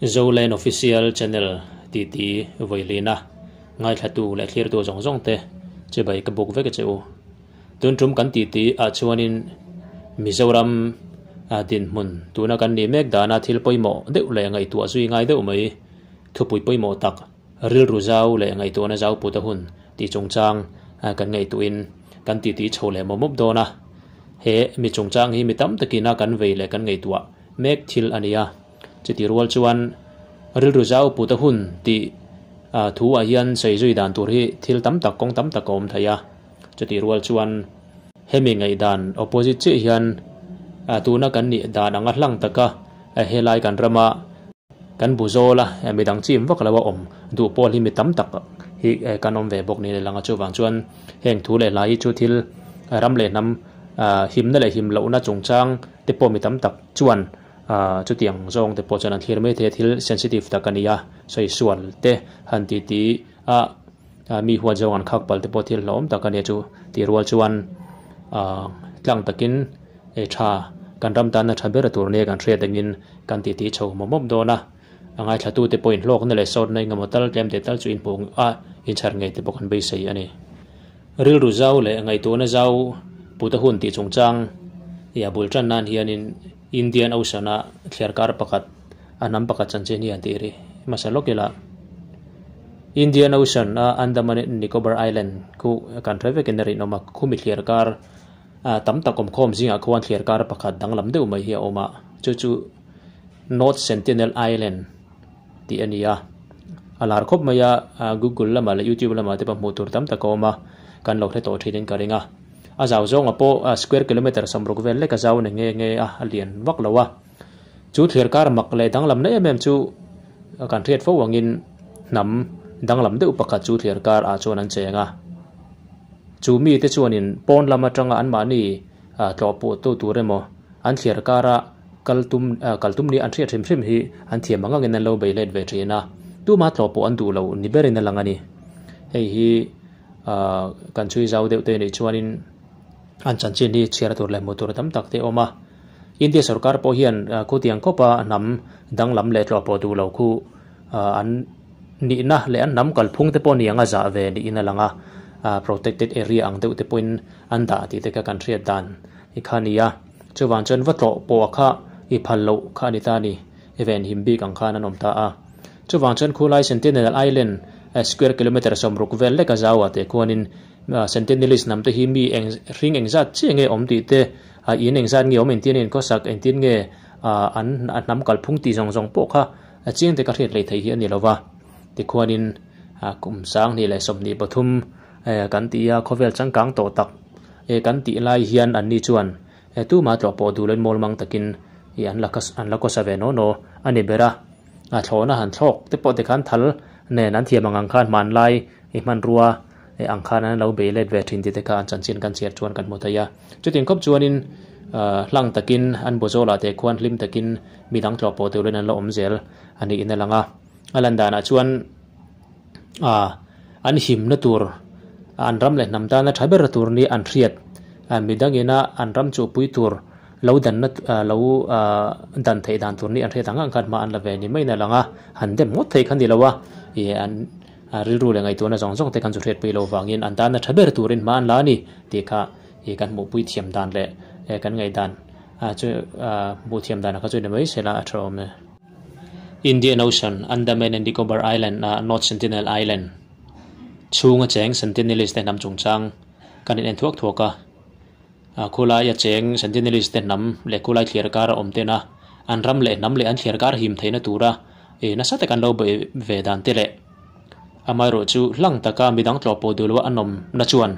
Zoland Official Channel titi vawilina ngaithlatu leh thlirtu zawng zawng te chibai ka buk vek a che u. Tun tum kan titi ah chuanin Mizoram dinhmun tuna kan nih mek dana thil pawimawh deuh leh ngaihtuah zui ngai deuh mai thupui pawimawh tak rilru zau leh ngaihtuahna zau put a hun tih chungchang kan ngaihtuahin kan titi chho leh mawp mawp dawn a. He mi chungchang hi mi tam takina kan vei leh kan ngaihtuah mek thil a ni a. Chutih rual chuan rilru zau put a hun tih thu ah hian sawi zui dan tur hi thil tam tak kawng tam tak a awm thei a. Chutih rual chuan hemi ngaihdan opposite chiah hian tuna kan nih dan anga hlang taka helai kan rama kan bu zawl a, midang chim vak lo a awm duh pawl hi mi tam tak hi kan awm ve bawk niin a lang a. Chuvang chuan heng thu leh hlai hi chu thil ram leh hnam himna leh him lohna chungchang te pawh mi tam tak chuan chutiang zawng te pawh chuan an thlir mai thei a, thil sensitive tak a ni a, sawi sual te han ti ti a mi huat zawng an khak palh te pawh thil hlauhawm tak a nia chu tih rual chuan tlang takin tha kan ram tana tha ber tur nia kan hriat angin kan ti ti chho mawp mawp dawn a, a ngaithla te pawhin hlawkna leh sawtna engemaw tal tlem teh tal chu inhmuh a inchhar ngei te pawh kan beisei a ni. Rilru zau leh ngaihtuahna zau put a hun tih chungchang i a bul tan nan hianin Indian Ocean a thliarkar pakhat a hnam pakhat chanchin hi an tih ri hmasa lawk ila. Indian Ocean a Andaman and Nicobar Island khu kan hre vekin a rinawm a, khumi thliarkar tam tak awmkhawm zingah khuan thliarkar pakhat danglam deuh mai hi a awm a, chu chu North Sentinel Island tih a ni a. A lar khawp mai a, Google lamah leh YouTube lamah te pawh hmuh tur tam tak a awm a, kan lo hre tawh thin in ka ring a. A zau zawnga pawh square kilometre 60 vel lek a zau ni nge nge a, a lian vak lo a. Chu thliarkar mak leh danglamna em em chu kan hriat fo angin hnam danglam deuh pakhat chu thliarkar ah chuan an cheng a. Chu mite chuanin pawn lam atanga anmahni tlawh pawh tu tur emaw an thliarkara kaltum kaltum ni an hriat hrim hrim hi an thiam ang angin an lo bei let ve thin a. Tuma tlawh pawh an duh lo ni berin a lang a ni. Hei hi kan chhui zau deuh te nih chuanin an chanchin hi chhiar tur leh hmuh tur tam tak te a awm a. India sorkar pawh hian khutiang khawpa hnam danglam leh tlawh pawh duh lo khu an nihna leh an hnam kalphung te pawh ni ang a zah ve niin a lang a, protected area ang deuh te pawhin an dah tih te kha kan hriat dan hi kha a ni a. Chuvang chuan va tlawh pawh kha i phal loh kha a ni ta a ni, i venhim bik ang khan an awm ta a. Chuvang chuan khulai Sentinel Island square kilometre 60 vel lek a zau ah te khuanin Sentinelese hnam te hi mi eng hring engzat chiah nge awm tih te, in engzat nge awm engtin nge inkhawsak engtin nge an hnam kalphung tih zawng zawng pawh kha chiang te ka hriat leh theih hi a ni lova. Tikhuanin kum 2023 kan tih a khawvel changkang tawh tak kan tih lai hian anni chuan tuma tlawh pawh duh loin mawl mang takin an la an la kawsa ve naw naw a ni ber a. A thlawhna han thlawk te pawh tikhan thal nen an thiam ang ang khan hmanlai i hmanrua ang khan an lo bei let ve thin tih te kha an chanchin kan chhiar chuan kan hmu thei a. Chutin khawp chuanin hlang takin an bawzawlah te khuan hlim takin midang tlawh pawh turin an la awm zel a niin a lang a. A lan danah chuan an himna tur an ram leh hnam tana tha ber tur ni an hriat midangina an ram chuhpui tur lo danna lo dan theih dan tur ni an hriat ang ang khan hma an la ve ni maiin a lang a. Han dem ngawt thei kha ni lo a, ih an rilru leh ngaihtuahna zawng zawng te khan chu hriatpui lo vangin an tana tha ber turin hma an la a ni tih kha ih kan hmuhpui thiam dan leh kan ngaihdan chu hmuh thiam danah kha chu ni mai sela a tha awm e. Indian Ocean, Andaman and Nicobar Island a North Sentinel Island chhunga cheng Sentinelese te hnam chungchang kan in en thuak thuak a. Khulai a cheng Sentinelese te hnam leh khulai thliar kar a awm ten a, an ram leh hnam leh an thliar kar him theihna tura nasa tak an lo bei ve dan te leh amaherawh chu hlang taka midang tlawh pawh duh loa an awmna chuan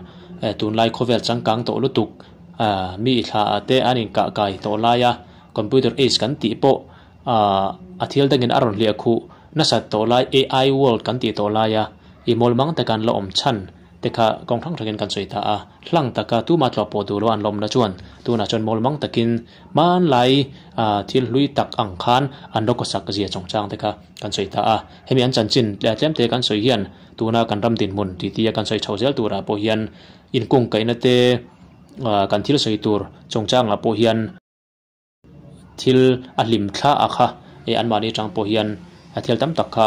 tunlai khawvel changkang tawh lutuk mi thla ah te an inkah kai tawh laia computer age kan tih pawh a thil dangin a rawn hliah khuh nasat tawh lai AI world kan tih tawh laia i mawl mang taka an la awm chhan te kha kawng hrang hrangin kan sawi ta a. Hlang taka tuma tlawh pawh duh lo an lawmna chuan tunah chuan mawl mang takin hmanlai thil hlui tak ang khan an lo kawsak zia chungchang te kha kan sawi ta a. Hemi an chanchin tlem te kan sawi hian tuna kan ram dinhmun tih tia kan sawi chho zel turah pawh hian inkungkaihna te kan thil sawi tur chungchangah pawh hian thil a hlim thla a kha anmahni atang pawh hian. a thil tam tak kha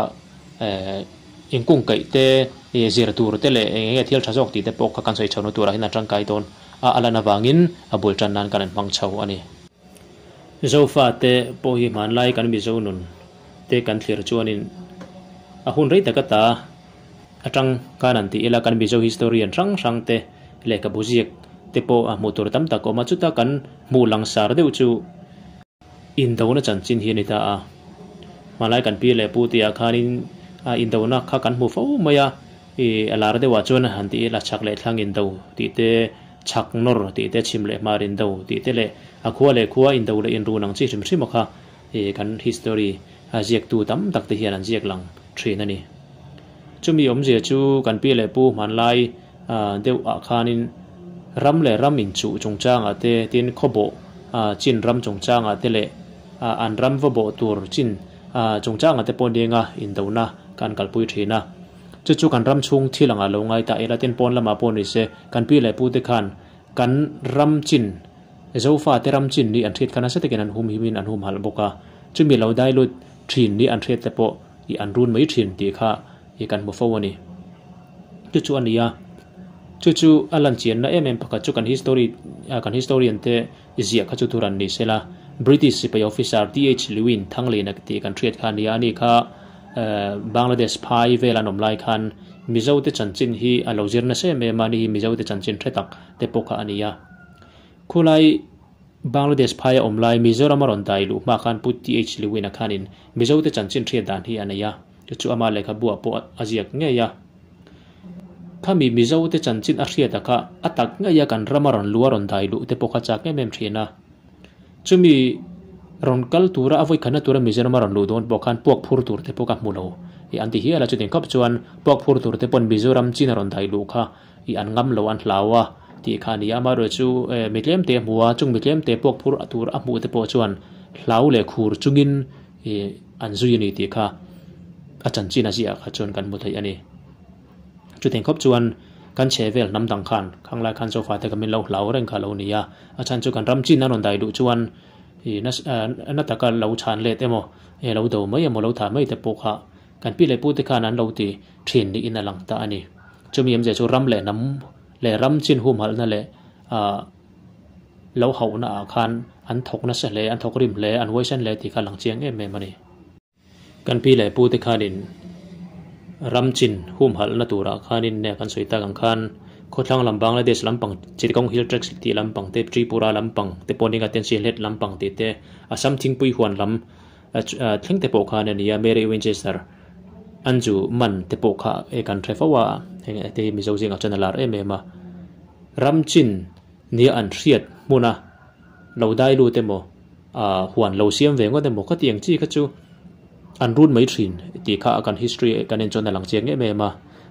inkung kaih te zir tur te leh eng enge thil tha zawk tih te pawh kha kan sawi chho na turah hian a tangkai dawn a a lan avangin a bul tan nan kan hmang chho a ni. Zofa te pawh hi hmanlai kan Mizo nun te kan thlir chuanin a hun rei tak ata atang khan an ti ila kan Mizo historian hrang hrang te lehkhabu ziak te pawh a hmuh tur tam tak a awm a, chuta kan hmuh langsar deuh chu Indona chanchin hi a ni ta a, hmanlai kan pi leh pu tihah khanin a indona kha kan hmu fo mai a, ih a lar deuhah chuan han ti ila chhak leh thlang indo tih te, chhak nawr tih te, chhim leh hmar indo tih te leh a khua leh khua indo leh inrun ang chi hrim hrim a kha ih kan history a ziaktu tam tak te hian an ziak lang thin a ni. Chumi awmzia chu kan pi leh pu hmanlai deuh ah khanin ram leh ram inchuh chungchangah te tin khawbawh chin ram chungchangah te leh an ram va bawh tur chin chungchangah te pawh nenga indona kan kalpui thin a. Chu chu kan ram chhung thil angah lo ngai ta ila tin pawn lamah pawh ni se kan pi leh pu te khan kan ram chin Zofa te ram chin ni an hriat kha nasa takin an hum himin an humhalh bawk a, chumi lo dai lut thin ni an hriat te pawh i an run mai thin tih kha i kan hmu fo a ni. Chu chu a ni a, chu chu a lan chianna em em pakhat chu kan history kan historian te ziah kha chu tur an ni sela, British sipai officer TH Lewin Thanglina tih kan hriat kha a ni a, ani kha Bangladesh phai vel an awm lai khan Mizo te chanchin hi a lo zir nasa em em a, ani hi Mizo te chanchin hre tak te pawh kha a ni a. Khulai Bangladesh phaia awm lai Mizoram a rawn dai luh hma khan Pu TH Lewin-a khanin Mizote chanchin hriat dan hi a nei a, chu chu ama lehkhabuah pawh a ziak ngei a. Khami Mizote chanchin a hriata kha a tak ngei a kan rama rawn lu a rawn dai luh te pawh kha chak em em thin a. Chumi rawn kal tura a vawikhatna tura Mizoram a rawn luh dawn pawh khan puak phur tur te pawh ka hmu lo i an ti hial a, chutin khawp chuan puak phur tur te pawn Mizoram chin a rawn dai luh kha I an ngam lo an hlau a tih kha a ni a, amaherawhchu chu mi tlem te a hmu a, chung mi tlem te puak phur a tur a hmuh te pawh chuan hlau leh khur chungin i an zui a ni tih kha a chanchin a ziah kha chuan kan hmu thei a ni. Chuteng khawp chuan kan chhe vel hnam dang khan khanglai khan sofa te kha min lo hlau reng kha lo ni a, a chhan chu kan ram chin a rawn dai duh chuan i na taka lo chhan let emaw lo do mai emaw lo thah mai te pawh kha kan pi leh pu te khan an lo ti thin niin a lang ta a ni. Chumi awmzia chu ram leh hnam leh ram chin humhalhna leh ah lo hauhna ah khan an thawk nasa hle, an thawk rim hle, an huaisen hle tih kha a lang chiang em em a ni. Kan pi leh pu te khanin ram chin humhalhna turah khanin nge kan sawi tak ang khan khawthlang lam Bangladesh lampang Chittagong Hill Tracts tih lampang te Tripura lampang te pawh ninga ten Sylhet lampang tih te Assam thingpui huan lam thleng te pawh khan a ni a, Mary Winchester Anju man te pawh kha e kan hre fo a, heng te hi Mizo zingah chuan a lar em em a. Ram chin nia an hriat hmuna lo dai lut emaw ah huan lo siam ve ngawt emaw khatiang ang chi kha chu an run mai thin tih kha kan history kan en chuan a lang chiang em em a.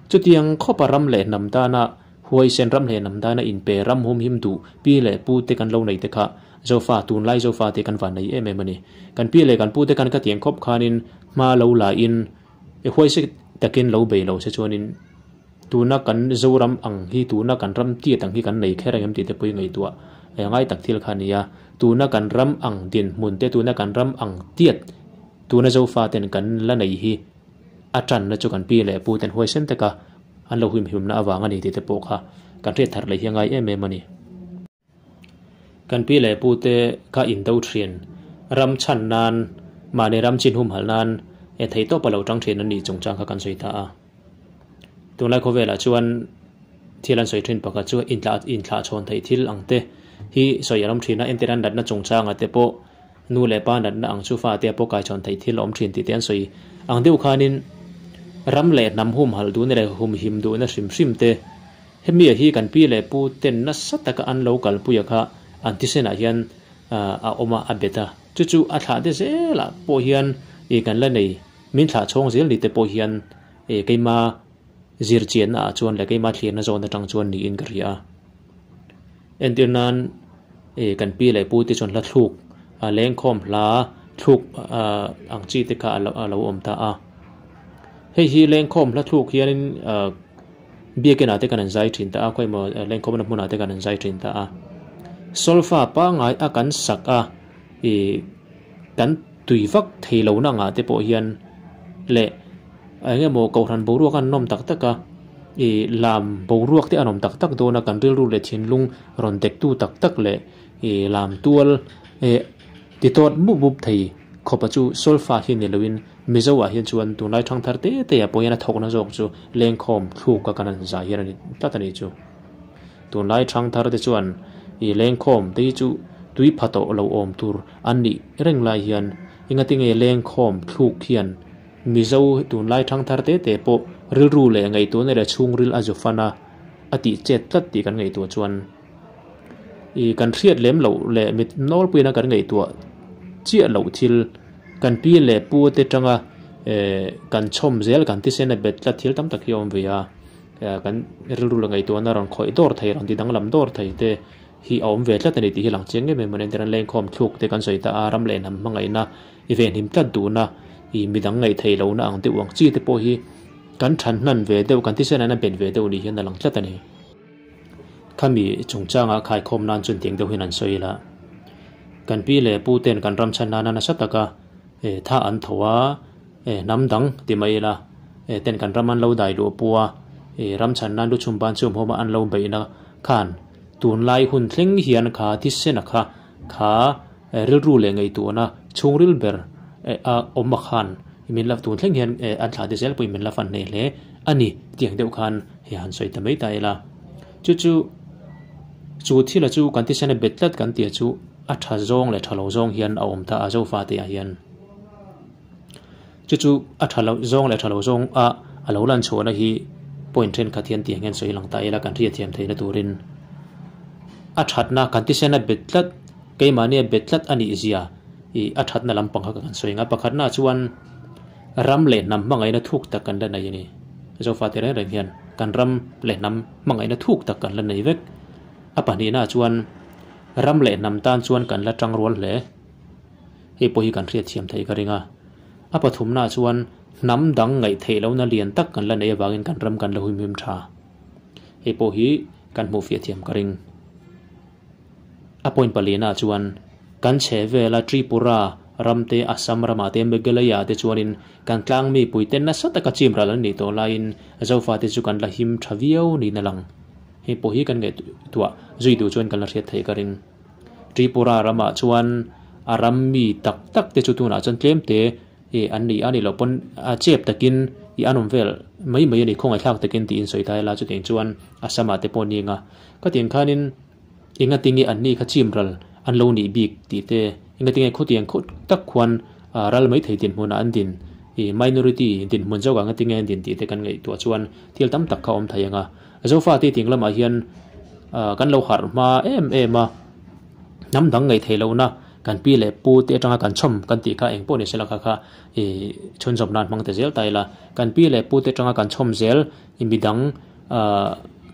Chutiang khawpa ram leh hnam tana huaisen ram leh hnam tana inpe ram humhim duh pi leh pu te kan lo nei te kha Zofa, tunlai Zofa te kan van nei em em a ni. Kan pi leh kan pu te khan ka tiang khawp khanin hma lo la in i huaise takin lo bei lo se chuanin tuna kan Zoram ang hi tuna kan ram tiat ang hi kan nei kher ang em tih te pawh i ngaihtuah ngai tak thil kha a ni a. Tuna kan ram ang dinhmun te tuna kan ram ang tiat tuna Zofa ten kan la nei hi a tanna chu kan pi leh pu ten huaisen taka an lo himhimna avang a ni tih te pawh kha kan hriat thar leh hi a ngai em em a ni. Kan pi leh pu te kha indo thin, ram chhan nan, mahni ram chin humhalh nan e thei tawp a lo tang thin an nih chungchang kha kan sawi ta a. Tunlai khawvelah chuan thil an sawi thin pakhat chu inthlah inthlah chhawn theih thil ang te hi sawi a awm thin a, entir an natna chungchangah te pawh nu leh pa natna ang chu fate a pawh kai chhawn theih thil a awm thin tih te an sawi ang deuh khanin ram leh hnam humhalh duhna leh humhim duhna hrim hrim te Hemi ah hi kan pi leh pu ten nasa taka an lo kalpuia kha an thisen ah hian a awm a, a bet a. Chu chu a thlah te zel ah pawh hian ih kan la nei, min thlah chhawng zel ni te pawh hian ih keima zir chianna ah chuan leh keima thlirna zawn atang chuan niin ka hria a. Entir nan ih kan pi leh pu te chuan hla thluk a lengkhawm hla thluk ang chi te kha a lo awm ta a. Hei hi lengkhawm hla thluk hianin Biakin ah te kan an zai thin ta a, khawi maw lengkhawmna hmunah te kan an zai thin ta a. Solfa pangngai a kan sak a, ih kan tui vak thei lo na angah te pawh hian leh eng emaw kohhran boruak a nawm tak tak a ih lam boruak te a nawm tak tak dawn a kan rilru leh thinlung rawn dek tu tak tak leh ih lam tual eh ti tawt mup mup thei khawpa chu solfa hi ni loin Mizo ah hian chuan tunlai thangthar te te ah pawh hian a thawkna zawk chu lengkhawm thluk a kan han zah hian a ni tlat a nih chu. Tunlai thangthar te chuan ih lengkhawm te hi chu tui pha tawh lo awm tur an nih reng lai hian engatinge lengkhawm thluk hian Mizo tunlai thangthar te te pawh rilru leh ngaihtuahna leh chhungril a zu fan a a tih chet tlat tih kan ngaihtuah chuan ih kan hriat lem loh leh mit nawlpuiin a kan ngaihtuah chiah loh thil kan pi leh pu te tanga eh kan chhawm zel kan thisen a bet tlat thil tam tak hi a awm ve a kan rilru leh ngaihtuahna rawn khawih dawr thei rawn ti danglam dawr thei te hi a awm ve tlat a ni tih hi lang chiang em em a ni entir a lengkhawm thluk te kan sawi ta a ram leh hnam hmangaihna i venhim tlat duhna ih midang ngaihtheih lohna ang deuh ang chi te pawh hi kan than hnan ve deuh kan thisen an a bet ve deuh ni hian a lang tlat a ni. Khami chungchanga khaikhawm nan chuan tiang deuh hian an sawi la. Kan pi leh pu ten kan ram chhan nana nasa taka tha an tho a, hnam dang ti mai ila ten kan ram an lo dai luh pu a, ram chhan nan lu chhum ban chhum hawm a an lo beihna khan tunlai hun thleng hian kha thisena kha kha rilru leh ngaihtuahna chhungril ber a awm a khan min la tun thleng hian an thlah ti zel pawhin min la fan hneh hle a ni tiang deuh khan hei han sawi ta mai ta ila. Chu chu chu thil a chu kan thisen a bet tlat kan tih chu a tha zawng leh tha lo zawng hian a awm ta a zofa te ah hian. Chu chu a tha lo zawng leh tha lo zawng a a lo lan chhuahna hi point thenkhat hian tiang hian sawi lang ta ila kan hriatthiam theihna turin a thatna kan thisen a bet tlat keimahni a bet tlat a nih zia ih a thatna lampang kha kan sawi ang a pakhatna chuan ram leh hnam hmangaihna thuk tak kan la nei a ni. Zofate reng reng hian kan ram leh hnam hmangaihna thuk tak kan la nei vek. A pahnihna chuan ram leh hnam tan chuan kan la tang rual hle. Hei pawh hi kan hriatthiam theih ka ring a. A pathumna chuan hnam dang ngaih theih lohna lian tak kan la nei avangin kan ram kan la huimhim tha. Hei pawh hi kan hmuh fiah thiam ka ring. A point palina chuan kan chhe vela Tripura ram te, Assam ramah te, Meghalaya te chuanin kan tlang mi puite nasa taka chim ral an nih tawh laiin Zofate chu kan la him tha viau niin a lang. Hei pawh hi kan ngaihtuah zui duh chuan kan la hriat theih ka ring. Tripura ramah chuan a ram mi tak tak te chu tunah chuan tlem te ih an ni a ni loh pawn a chep takin ih an awm vel mai mai a ni khawngaihthlak takin tiin sawi ta ila chutiang chuan Assam ah te pawh ni anga ka tiang khanin engatinge an ni kha chim ral an lo nih bik tih te engatinge khawtiang khaw tak khuan ral mai thei dinhmunah an din ih minority dinhmun zawk ah engatinge an din tih te kan ngaihtuah chuan thil tam tak kha awm thei anga Zofa te ting lamah hian kan lo harh hma em em a hnam dang ngaih theih lohna kan pi leh pu te atanga kan chhawm kan tih kha eng pawh ni sela kha kha ih chhunzawm nan hmang ta zel ta ila kan pi leh pu te atanga kan chhawm zel midang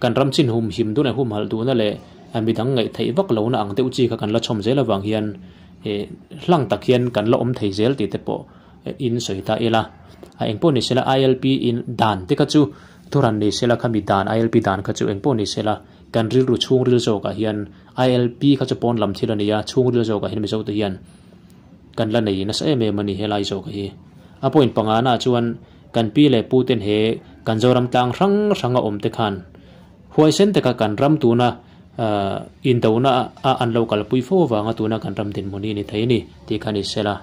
kan ram chin hum him duh leh hum halh duhna leh midang ngaih theih vak lohna ang deuh chi kha kan la chhawm zel avang hian ih hlang tak hian kan la awm thei zel tih te pawh in sawi ta ila a eng pawh ni sela I_L_P in dan te kha chu Thuran ni sela khami dan ILP dan kha chu engpawh ni sela kan rilru chhungril zawkah hian ILP kha chu pawn lam thil a ni a, chhungril zawkah hian Mizote hian kan la nei nasa em em a ni helai zawkah hi. A point pangana chuan kan pi leh pu ten he kan Zoram tlang hrang hranga awm te khan huaisen taka kan ram tuna indona a an lo kalpui fo avanga tuna kan ram dinhmun hi a ni thei a ni tih kha ni sela.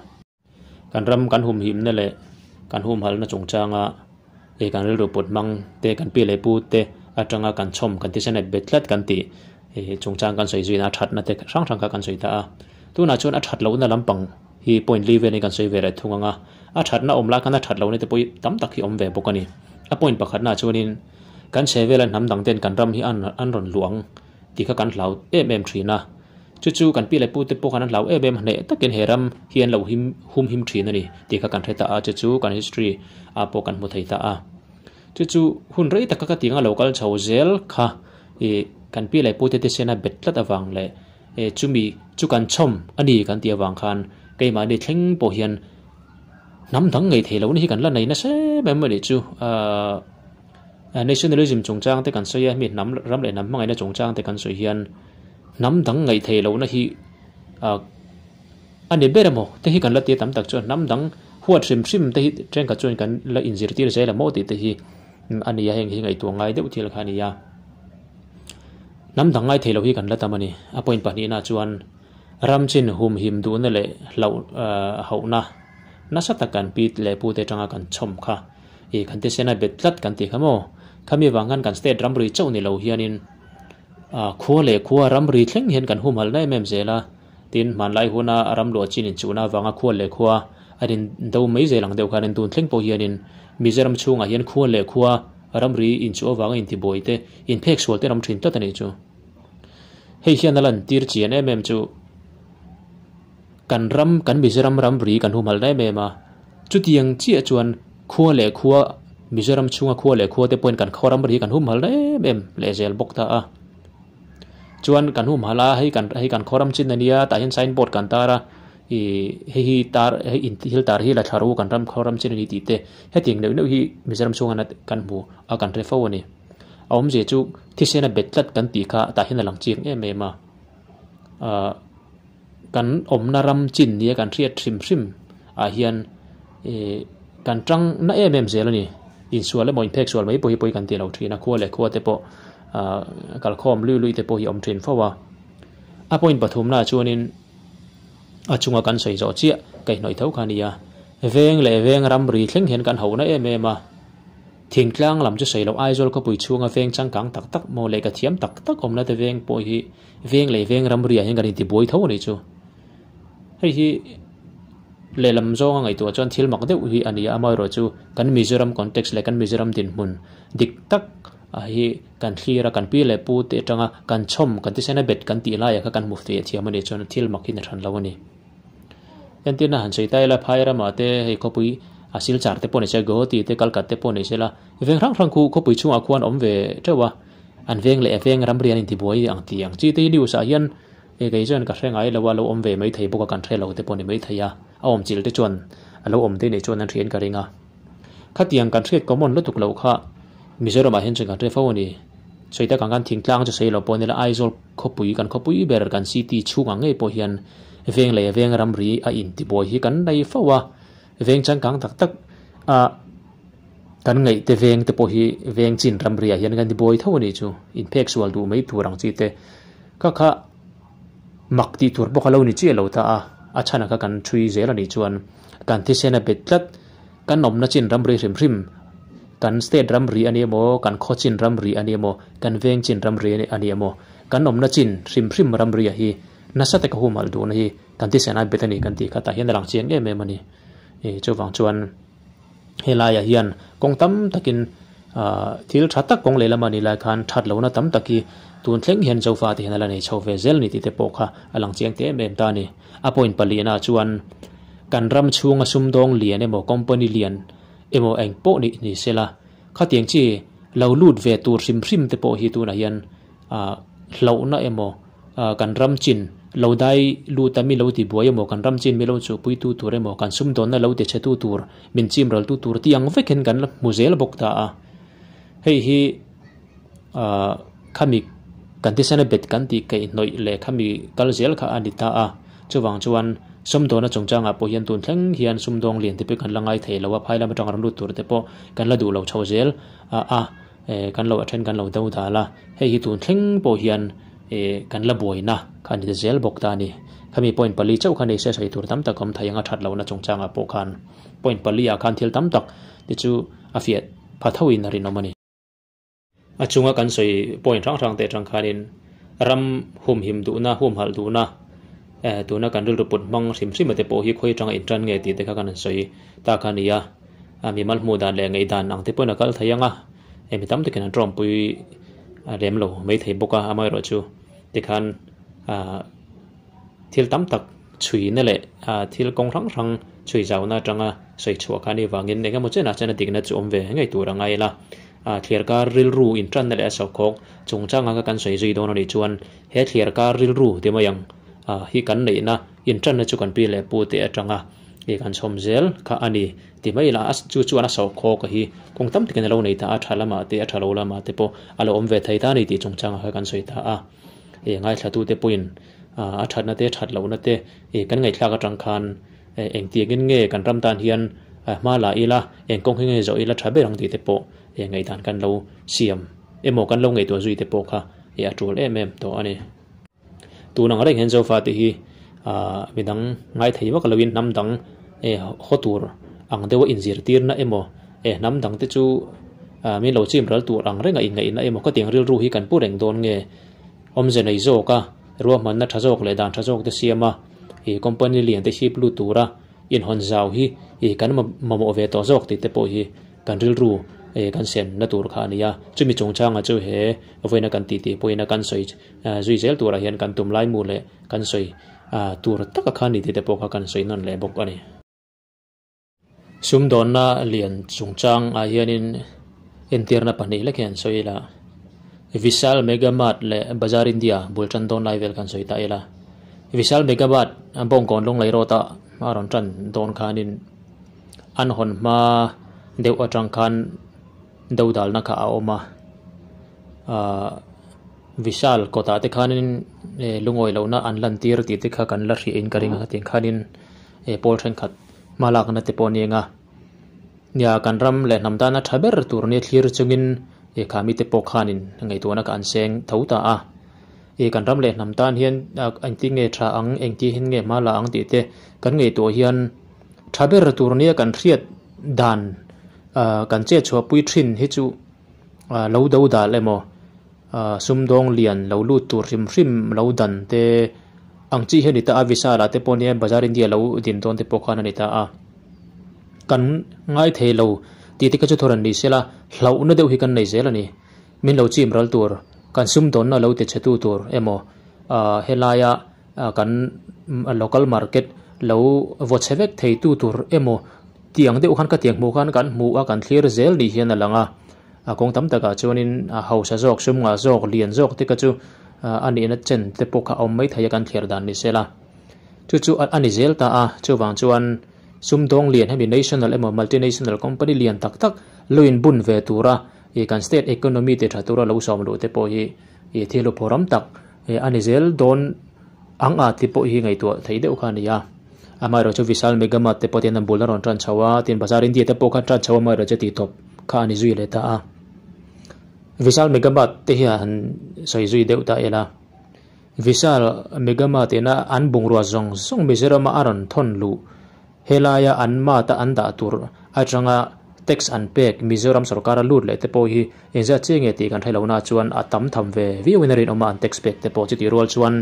Kan ram kan humhimna leh kan humhalna chungchanga ih kan rilru put hmang te kan pi leh pu te atanga kan chhawm kan thisen et bet tlat kan tih ih chungchang kan sawi zuina a thatna te hrang hrang kha kan sawi ta a. Tunah chuan a that lohna lampang hi point li velin kan sawi ve leh thung ang a, a thatna awm lai khan a that lohna te pawh hi tam tak hi awm ve bawk a ni. A point pakhatnaah chuanin kan chhe vela hnam dang ten kan ram hi an an rawn luang tih kha kan hlau em em thin a. Chu chu kan pi leh pu te pawh khan an hlau em em hneh takin he ram hi an lo him hum him thin a ni tih kha kan hre ta a, chu chu kan history ah pawh kan hmu thei ta a. Chu chu hun rei taka ka tih anga lo kal chho zel kha ih kan pi leh pu te thisen a bet tlat avang leh eh chumi chu kan chhawm a ni kan tih avang khan keimahni thleng pawh hian hnam dang ngei thei lo ni hi kan la nei nasa em em a nih chu ahh nationalism chungchang te kan sawi a mi hnam ram leh hnam hmangaihna chungchang te kan sawi hian Hnam dang ngaih theih lohna hi a ni ber emaw te hi kan la tia tam tak chuan hnam dang Huat hrim hrim te hi thenkhat chuan kan la inzirtir zel a maw tih te hi a ni a, heng hi ngaihtuah ngai deuh thil kha a ni a. Hnam dang ngai thei lo hi kan la tam a ni. A point pahnihna chuan ram chin humhim duhna leh hlauh hauhna nasa tak kan pi leh pu te atanga kan chhawm kha ih kan thisen a bet tlat kan tih kha maw? Khami vang khan kan state ramri chauh ni lo hianin khua leh khua ramri thleng hian kan humhalh na em em zel a. Tin, hmanlai huna ram luah chin inchuhna avanga khua leh khua an indo mai zel ang deuh khanin tun thleng pawh hianin Mizoram chhungah hian khua leh khua ramri inchuh avanga intibuai te, inphek sual te an awm thin tlat a nih chu. Hei hian a lantir chian em em chu kan ram, kan Mizoram ramri kan humhalh em em a, chutiang chiah chuan khua leh khua Mizoram chhunga khua leh khua te pawhin kan khaw ramri kan humhalh em em leh zel bawk ta a. Chuan kan humhalh a, hei kan hei kan khawram chin a nia tah hian sign board kan tar a, ih hei hi tar hei in thil tar hi la thla ru kan ram khawram chin a ni tih te hetiang neuh neuh hi Mizoram chhunga na kan hmu a kan hre fo a ni. A awmzia chu thisen a bet tlat kan tih kha tah hian a lang chiang em em a, ah kan awmna ram chin nia kan hriat hrim hrim ah hian ih kan tang na em em zel a ni. Insual emaw inphek sual mai pawh hi pawi kan ti lo thin a, khua leh khua te pawh ah kalkhawm lui lui te pawh hi a awm thin fo a. A point pathumna ah chuanin a chunga kan sawi zawh chiah kaihhnawih tho kha a ni a, veng leh veng ramri thleng hian kan hona em em a, thingtlang lam chu sawi loh Aizawl khawpui chhunga veng changkang tak tak maw leh ka thiam tak tak awmna te veng pawh hi veng leh veng ramri ah hian kan intibuai tho a nih chu. Hei hi lehlam zawnga ngaihtuah chuan thil mak deuh hi a ni a, amaherawhchu kan Mizoram context leh kan Mizoram dinhmun dik tak hi kan thlir a, kan pi leh pu te atanga kan chhawm kan thisen a bet kan tih laiah kha kan hmu feh thiam a nih chuan thil mak hi na hran lo a ni. Entirna han sawi ta ila phai ramah te hei khawpui a Silchar te pawh ni se, Guwahati te Calcutta te pawh ni se la veng hrang hrang khu khawpui chhungah khuan awm ve teuh a, an veng leh veng ramri an intibuai ang tih ang chi te hi news ah hian Hei kei chuan ka hre ngai lo a, lo awm ve maithei bawk a, kan hre lo te pawh ni maithei a, a awm chilh te chuan a lo awm te nih chuan an hriain ka ring a. Khatiang kan hriat common lutuk loh kha Mizoramah hian chuan kan hre fo a ni. Sawi tak ang khan thingtlang chu sawi lo pawh nila Aizawl khawpui kan khawpui ber kan city chhungah ngei pawh hian veng leh veng ramri a intibuai hi kan nei fo a, veng changkang tak tak a kan ngaih te veng te pawh hi veng chin ramriah hian kan tibuai tho a nih chu, inphek sual duh mai tur ang chi te. Ka kha mak tih tur bawk a lo ni chiah lo ta a, a chhan kha kan thui zel a nih chuan kan thisen a bet tlat, kan awmna chin ramri hrim hrim, kan state ramri a ni emaw, kan khaw chin ramri a ni emaw, kan veng chin ramri a ni emaw, kan awmna chin hrim hrim ramri a hi nasa taka humhalh duhna hi kan thisen a bet a ni kan tih kha tah hian a lang chiang em em a ni. Chuvang chuan. Helaiah hian kawng tam takin ah thil tha tak kawng lehlam a nih lai khan that lohna tam tak hi tun thleng hian Zofa te hian a la nei chho ve zel a ni tih te pawh kha a lang chiang teh em em ta a ni. A point palihnah chuan kan ram chhunga sumdawng lian emaw company lian emaw eng pawh nih ni sela khatiang chi lo lut ve tur hrim hrim te pawh hi tunah hian ah hlauhna emaw ah kan ram chin lo dai lut a mi lo ti buai emaw kan ram chin mi lo chuhpui tu tur emaw kan sumdawnna lo ti chhe tu tur min chim ral tu tur tih ang vek hian kan la hmu zel bawk ta a hei hi ah khami kan thisen a bet kan tih kaihhnawih leh khami kal zel kha a ni ta a chuvang chuan sumdawna chungchangah pawh hian tun thleng hian sumdawng lian te pawh kan la ngai thei lo a phai lam atanga rawn lut tur te pawh kan la duh lo chho zel a a. Eh kan lo a then kan lo do dal a, hei hi tun thleng pawh hian eh kan la buaina kha a ni ta zel bawk ta a ni. Khami point pali chauh kha ni se sawi tur tam tak awm thei ang a that lohna chungchangah pawh khan point pali ah khan thil tam tak te chu a fiah pha tho in a rinawm a ni. A chunga kan sawi point hrang hrang te atang khanin ram humhim duhna, humhalh duhna eh tuna kan rilru put hmang hrim hrim a te pawh hi khawi atanga intan nge tih te kha kan han sawi ta kha a ni a. A mimal hmuh dan leh ngaih dan ang te pawhin a kal thei ang a, hei mi tam takin an tawngpui a rem lo mai thei bawk a, amaherawh chu tikhan ah thil tam tak chhuina leh ah thil kawng hrang hrang chhui zauna atanga sawi chhuah kha a nih vangin eng emaw chenah chuan a dikna chu awm ve ngei tur a ngai la, ah thliar kar rilru intanna leh a sawhkhawk chungchanga kha kan sawi zui dawn a nih chuan he thliar kar rilru ti mai ang ah hi kan neihna intanna chu kan pi leh pu te atanga. Ih kan chhawm zel kha a ni ti mai ila a chu chuan a sawhkhawk a hi kawng tam takin a lo nei ta a, tha lamah te a tha lo lamah te pawh a lo awm ve thei ta a ni tih chungchangah kha kan sawi ta a. Ih ngaithlatute pawhin a thatna te that lohna te ih kan ngaihthlak atang khan Engtiangin nge kan ram tan hian hma la ila, eng kawng hi nge zawh ila tha ber ang tih te pawh ngaihdan kan lo siam emaw kan lo ngaihtuah zui te pawh kha a tul em em tawh a ni. Tun ang reng hian Zofa te hi midang ngai thei vak loin hnam dang haw tur ang deuha inzirtirna emaw hnam dang te chu min lo chim ral tur ang renga inngaihna emaw khatiang rilru hi kan pu reng dawn nge awmze nei zawk a, ruahmanna tha zawk leh dan tha zawk te siam a, company lian te hip lut tura inhawn zau hi kan mamawh ve tawh zawk tih te pawh hi kan rilru kan sen na tur kha a ni a. Chumi chungchangah chu he vawiina kan titi pawhin a kan sawi zui zel turah hian kan tum lai mu leh kan sawi tur taka kha a ni tih te pawh kha kan sawi nawn leh bawk a ni. Sumdawnna lian chungchang ah hianin entirna pahnih lek hian sawi ila, Vishal Mega Mart leh Bazaar India bul tan dawn lai vel khan sawi ta ila. Vishal Mega Mart Bawngkawn Lunglei Road ah a rawn tan dawn khanin an hawn hma deuh atang khan dodalna kha a awm a, ahh Vishal kawtah te khanin lungawi lohna an lantir tih te kha kan la hriain ka ring a, tiang khanin pawl thenkhat hmalakna te pawh a ni ang a. Nia kan ram leh hnam tana tha ber tur nia thlir chungin e kha mite pawh khanin ngaihtuahna kha an seng tho ta a. E kan ram leh hnam tan hian engtin nge tha ang, engti hin nge hma la ang tih te kan ngaihtuah hian tha ber tur nia kan hriat dan kan chet chhuahpui thin hi chu lo do dal emaw sumdawng lian lo lut tur hrim hrim lo dan te ang chi hi a ni ta a, Vishal ah te pawh nia Bazaar India lo din dawn te pawh khan a ni ta a, kan ngai thei lo tih te kha chu thawr an ni sela hlauhna deuh hi kan nei zel a ni, min lo chim ral tur kan sumdawnna lo ti chhe tu tur emaw helaia kan local market lo vaw chhe vek thei tu tur emaw tih ang deuh khan ka tiang hmuh khan kan hmu a kan thlir zel ni hian a lang a. A kawng tam takah chuanin a hausa zawk, sum ngah zawk, lian zawk te kha chu a nihna chen te pawh kha a awm mai thei a kan thliar dan ni sela. Chu chu a ni zel ta a, chuvang chuan sumdawng lian hemi national emaw multinational company lian tak tak lo inbun ve tura ih kan state economy ti tha tura lo sawm luh te pawh hi ih thil upawram tak a ni zel dawn ang a ti pawh hi ngaihtuah theih deuh kha a ni a. Amaherawhchu chu Vishal Mega Mart te pawh tin an bul a rawn tan chho a, tin Bazaar India te pawh kha tan chho a amaherawhchu tih tawp kha a ni zui leh ta a. Vishal Mega Mart te hian han sawi zui deuh ta ila, Vishal Mega Mart ina an bungrua zawng zawng Mizoram a rawn thawn luh helaia an mart a an dah tur atanga tax an pek Mizoram sorkar a lut leh te pawh hi engzat chiah nge tih kan hre lohna chuan a tam tham ve viau in a rinawm a an tax pek te pawh chutih rual chuan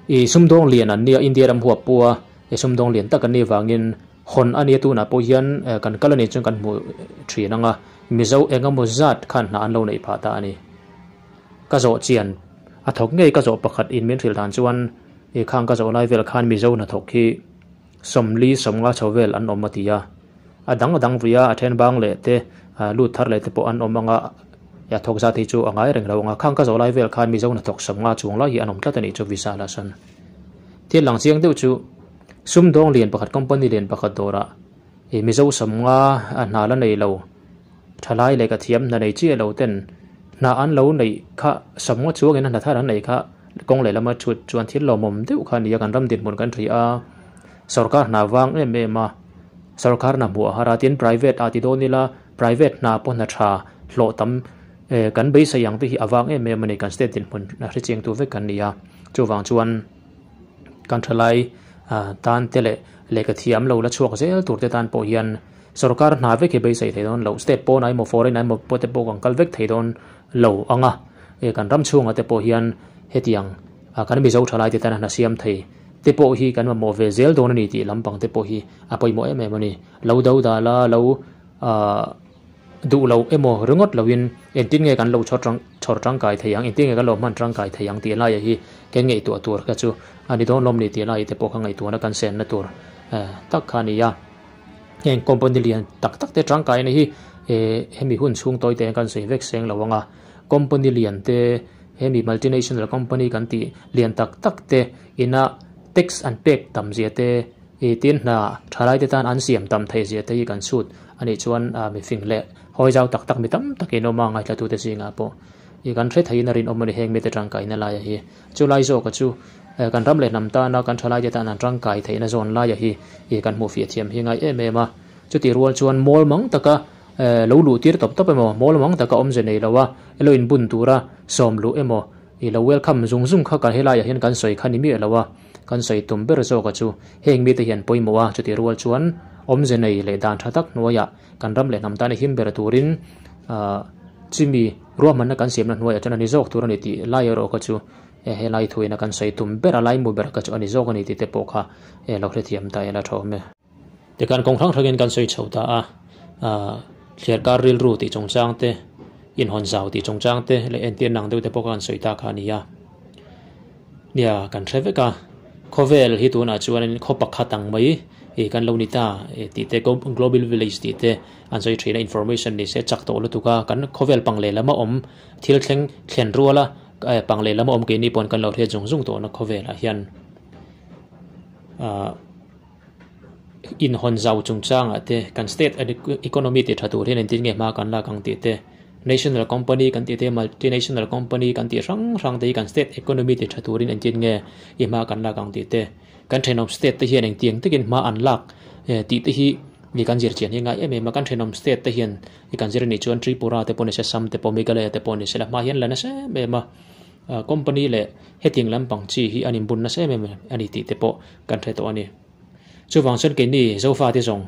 I sumdawng lian an nia, India ram huap pawha i sumdawng lian tak an nih vangin hawn a nia tunah pawh hian kan kal a nih chuan kan hmu thin ang a, Mizo eng emaw zat khan hna an lo neih phah ta a ni. Ka zawh chian a thawk ngei ka zawh pakhat in min hrilh dan chuan i khang ka zawh lai vel khan Mizo hnathawk hi 40 50 chho vel an awm a ti a. A dang a dang vui a, a then bang leh te, lut thar leh te pawh an awm ang a, a thawk zat hi chu a ngai reng lo ang a, khang ka zawh lai vel khan Mizo hnathawk 50 chuang lai hi an awm tlat a nih chu visa la sawn. Thil lang chiang deuh chu sumdawng lian pakhat company lian pakhat dawrah ih Mizo 50 a hna la nei lo thalai leh ka thiam hna nei chiah lo ten hna an lo neih kha 50 chuangin a hna thar an neih kha kawng lehlam a chhut chuan thil lawmawm deuh kha a ni a, kan ram dinhmun kan hria a, sorkar hna vang em em a. Sorkar hna hmuh a har a, tin private ah ti dawn ila private hna pawh hna tha hlawh tam kan beisei ang te hi a vang em em a ni, kan state dinhmun a hre chiang tu vek kan ni a, chuvang chuan kan thalai tan te leh lehkha thiam lo la chhuak zel tur te tan pawh hian sorkar hna vek hi beisei thei dawn lo, state pawnah emaw foreign ah emaw pawh te pawh kan kal vek thei dawn lo ang a, kan ram chhungah te pawh hian hetiang kan Mizo thalai te tan a hna siam thei. Te pawh hi kan mamawh ve zel dawn a ni tih lampang te pawh hi a pawimawh em em a ni. Lo do dal a, lo duh lo emaw ringawt loin engtin nge kan lo chhawr tang chhawr tangkai thei ang, engtin nge kan lo hman tangkai thei ang tih laiah hi kan ngaihtuah tur kha chu a ni dawn lawm ni tih lai te pawh kha ngaihtuahna kan senna tur tak kha a ni a. Heng company lian tak tak te tangkaina hi hemi hun chhung tawi te kan sawi vek seng lo ang a, company lian te hemi multinational company kan tih lian tak tak te ina tax an pek tam zia te ih tin hna thalai te tan an siam tam theih zia te hi kan chhut a nih chuan mifing leh hawi zau tak tak mi tam takin awm a ngaihthla tu te zingah pawh ih kan hre theiin a rinawm a ni heng mite tangkaina laia hi. Chulai zawka chu Kan ram leh hnam tana kan thalaite tan an tangkai theihna zawn laia hi ih kan hmuh fiah thiam hi ngai em em a. Chutih rual chuan mawl mang taka lo luh tir tawp tawp emaw, mawl mang taka awmze nei lo a lo inbun tura sawm luh emaw ih lo welcome zung zung kha kan helaiah hian kan sawi kha ni miah lo a. Kan sawi tum ber zawka chu heng mite hian pawimawh a, chutih rual chuan awmze nei leh dan tha tak hnuaiah kan ram leh hnam tana him ber turin chimi ruahmanna kan siamna hnuaiah chuan a ni zawk tur a ni tih lai erawh kha chu He lai thuina kan sawi tum ber a laimu ber kha chu a ni zawk a ni tih te pawh kha lo hrethiam ta ila tha awm e. Tikhan kawng hrang hrangin kan sawi chho ta a, thliarkar rilru tih chungchang te, inhawn zau tih chungchang te leh entir nang deuh te pawh kha kan sawi ta kha a ni a. Nia, kan hre vek a, khawvel hi tunah chuanin khaw pakhat ang mai i kan lo ni ta tih te, global village tih te an sawi thin a, information ni se chak tawh lutuk a, kan khawvel pang lehlam a awm thil thleng thlen rual a, Pang lehlam a awm keini pawn kan lo hriat zung zung tawhna khawvelah hian ah inhawn zau chungchangah te kan state economy tih tha tur hian engtin nge hma kan lak ang tih te national company kan tih te multinational company kan tih hrang hrang te hi kan state economy tih tha turin engtin nge i hma kan lak ang tih te kan thenawm state te hian engtiang takin hma an lak tih te hi mi kan zir chian hi ngai em em a kan thenawm state te hian I kan zir anih chuan Tripura te pawh ni se, Assam te pawh, Meghalaya te pawh ni se la hma hian la nasa em em a, company leh hetiang lampang chi hi an inbun nasa em em a ni tih te pawh kan hre tawh a ni. Chuvang chuan keini Zofa te zawng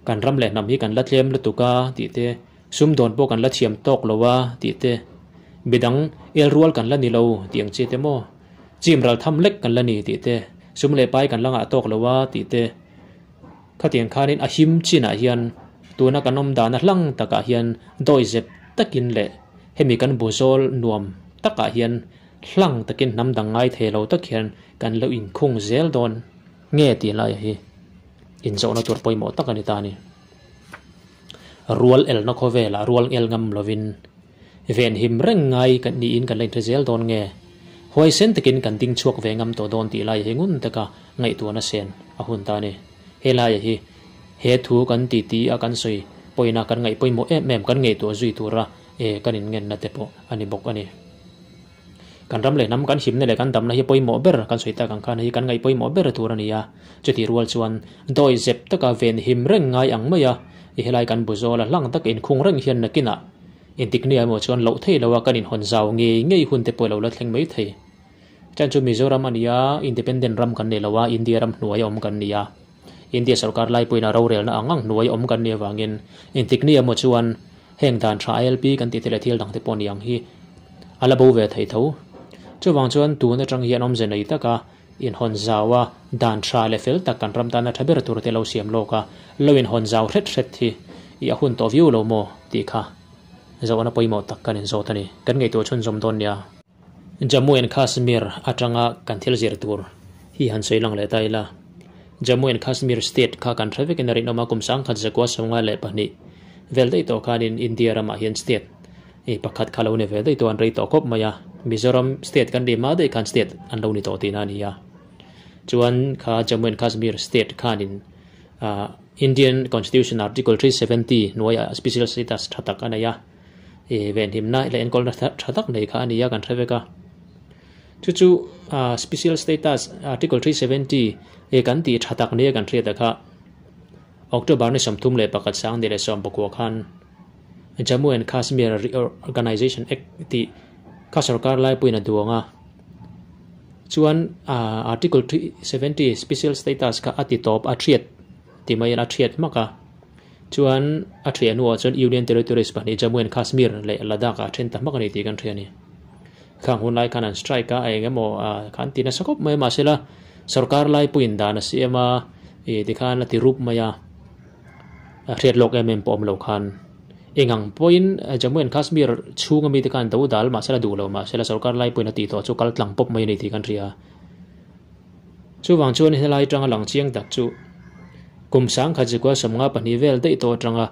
kan ram leh hnam hi kan la tlem lutuk a tih te, sumdawn pawh kan la thiam tawk lo a tih te, midang el rual kan la ni lo tih ang chi te maw, chim ral tham lek kan la ni tih te, sum leh pai kan la ngah tawk lo a tih te, Khatiang khanin a him chinah hian tuna kan awm dana hlang takah hian dawi zep takin leh hemi kan buzawl nuam takah hian hlang takin hnam dang ngai thei lo tak hian kan lo inkhung zel dawn nge tih laia hi inzawhna tur pawimawh tak a ni ta a ni. Rual elna khawvelah rual ngel ngam lovin venhim reng ngai kan niin kan la inhre zel dawn nge? Huaisen takin kan ding chhuak ve ngam tawh dawn tih laia hi ngun taka ngaihtuahna sen a hun ta a ni. He laia hi he thu kan ti ti a kan sawi pawina kan ngaih pawimawh em em kan ngaihtuah zui tura e kan inngenna te pawh a ni bawk a ni. Kan ram leh hnam kan himna leh kan damna hi pawimawh ber kan sawi tak ang khan hei kan ngaih pawimawh ber tur a ni a. Chutih rual chuan dawi zep taka ven him reng ngai ang mai a, i helai kan bu zawl a hlang taka inkhung reng hian nakinah intik nia emaw chuan loh thei lo a kan inhawn zau ngei ngei hun te pawh lo la thleng mai thei. Chan chu Mizoram a ni a, independent ram kan nei lo a, India ram hnuai a awm kan ni a. India sorkar laipuiin a rorelna ang ang hnuai a awm kan nih avangin intik nia emaw chuan heng dan tha ILP kan tih te leh thil dang te pawh ni ang hi a la bo ve thei tho. Chuvang chuan tun atang hian awmze nei taka inhawn zau a, dan tha leh fel tak kan ram tana tha ber tur te lo siam lawk a, lo inhawn zau hret hret hi i a hun tawh viau lo maw tih kha zawhna pawimawh tak kan inzawt a ni. Kan ngaihtuah chhunzawm dawn nia. Jammu and Kashmir atanga kan thil zir tur hi han sawi lang leh ta ila. Jammu and Kashmir state kha kan hre vekin a rinawm a, kum sangkhat zakua 52 vel daih tawh khanin India ramah hian state pakhat kha lo ni ve daih tawh an rei tawh khawp mai a, Mizoram state kan nih hma daih khan state an lo ni tawh tihna a ni a. Chuan kha Jammu and Kashmir state khanin Indian Constitution Article 370 hnuaiah special status tha tak a nei a. E venhimna leh enkawlna tha tak nei kha a ni a kan hre vek a. Chu chu special status article 370 e kan tih tha tak nia kan hriat a kha October ni 31 sang ni leh 19 khan Jammu and Kashmir Reorganization Act tih kha sarkar laipuiin a duang a. Chuan article 370 special status kha a ti tawp a thiat ti maiin a thiat hmak a. Chuan a thiah hnuah chuan Union Territories pahnih Jammu and Kashmir leh Ladakh ah then ta hmak a ni tih kan hria a ni. Khang hun lai khan an strike a, a eng emaw kha an ti nasa khawp mai a, mahsela sorkar lai pawhin dan a siam a, ih tikhan a ti rup mai a, a hriat lawk em em pawh awm lo khan eng ang pawhin Jammu and Kashmir chhunga mite khan do dal mahsela duh lo mahsela sorkar lai pawhin a tih tawh chu kal tlang pawp mai a ni tih kan hria a. Chuvang chuan helai atanga lang chiang tak chu kum sangkhat zikua 52 vel daih tawh atanga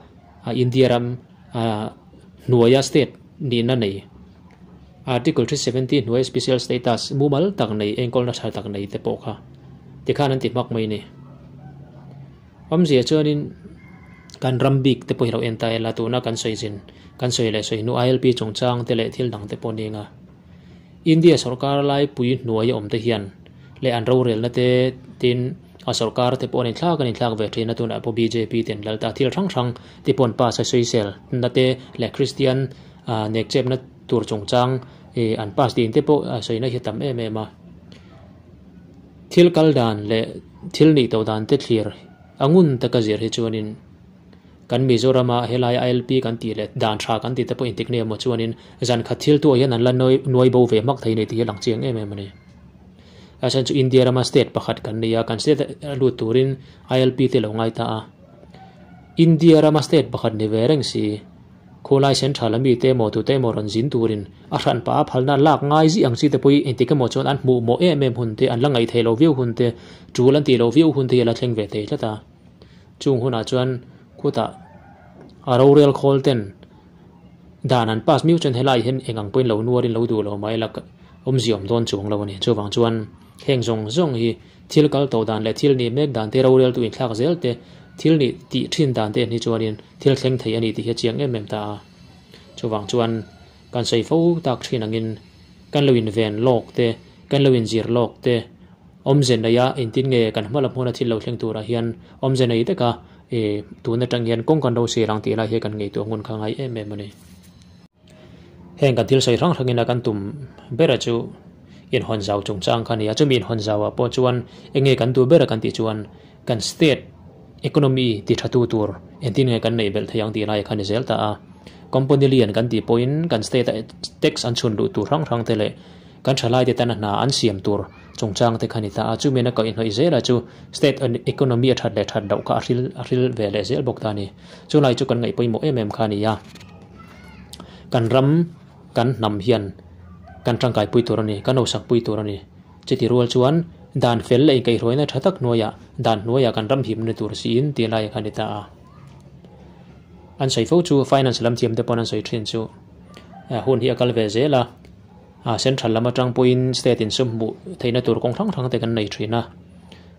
India ram hnuaia state nihna nei Article 370 hnuaia special status mumal tak nei enkawlna tha tak nei te pawh kha tikhan an ti hmak mai a ni. Awmzia chuanin kan ram bik te pawh hi lo en ta ila tuna kan sawi zin kan sawi leh sawi hnu ILP chungchang te leh thil dang te pawh ni anga India sorkar laipui hnuaia awm te hian. leh an rorelna te tin a sorkar te pawh an inthlak an inthlak ve thin a tunah pawh bjp ten lal ta thil hrang hrang te pawh an pass a sawisel na te leh Kristian ah nekchepna tur chungchang ih an pass din te pawh a sawina hi a tam em em a thil kal dan leh thil nih tawh dan te thlir a ngun taka zir hi chuanin. Kan Mizorama helai ILP kan tih leh dan tha kan tih te pawh intik nia maw chuanin zan khat thil tuah hian an la nuai bo ve hmak thei nei tih hi a lang chiang em em a ni. A chhan chu India rama state pakhat kan nei a, kan state a lut turin ILP te lo ngai ta a. India rama state pakhat ni ve reng si, khulai central a mite emaw tute emaw rawn zin turin a hran pah a phalna lak ngai zih ang chi te pawh hi engtik emaw chuan an hmuh mawh em em hun te, an la ngaih theih loh viau hun te, tul an tih loh viau hun te hi a la thleng ve thei tlat a. Chung hunah chuan khutah a rorel khawl ten dan an pass miau chuan helai hian eng ang pawhin lo nuarin lo duh lo mai la awmzia awm dawn chuang lo a ni. Chuvang chuan heng zawng zawng hi thil kal tawh dan leh thil nih mek dan te rorel tu inthlak zel te thil nih tih thin dan te an hi chuanin thil thleng thei a ni tih hi a chiang em em ta a. Chuvang chuan kan sawi fo tak thin angin kan lo inven lawk te kan lo inzir lawk te Awmze neia engtin nge kan hma la hmuna thil lo thleng turah hian awmze nei taka ih tun atang hian kawng kan ro sir ang tih lai hi kan ngaihtuah ngun kha ngai em em a ni. Heng kan thil sawi hrang hrangin a kan tum bera chu inhawn zau chungchang kha a ni a, chumi inhawn zauah pawh chuan eng nge kan duh bera kan tih chuan kan state economy ti tha tu tur engtin nge kan neih belh thei ang tih lai kha a ni zel ta a. Company lian kan tih pawhin kan state a tax an chhun luh tur hrang hrang te leh Kan thalaite tana hna an siam tur chungchang te kha ni ta a, chumi na kaihhnawih zela chu state economy a that leh that loh kha a hril a hril ve leh zel bawk ta a ni. Chulai chu kan ngaih pawimawh em em kha a ni a, kan ram kan hnam hian kan tangkai pui tur a ni, kan hausak pui tur a ni. Chuti rual chuan dan fel leh inkaihhruaina tha tak hnuaiah dan hnuaiah kan ram himna tur siin tih lai kha a ni ta a. An sawi fo chu finance lam thiam te pawn an sawi thin chu hun hi a kal ve zel a. A central lam atang pawhin state in sum hmuh theihna tur kawng hrang hrang te kan nei thin a,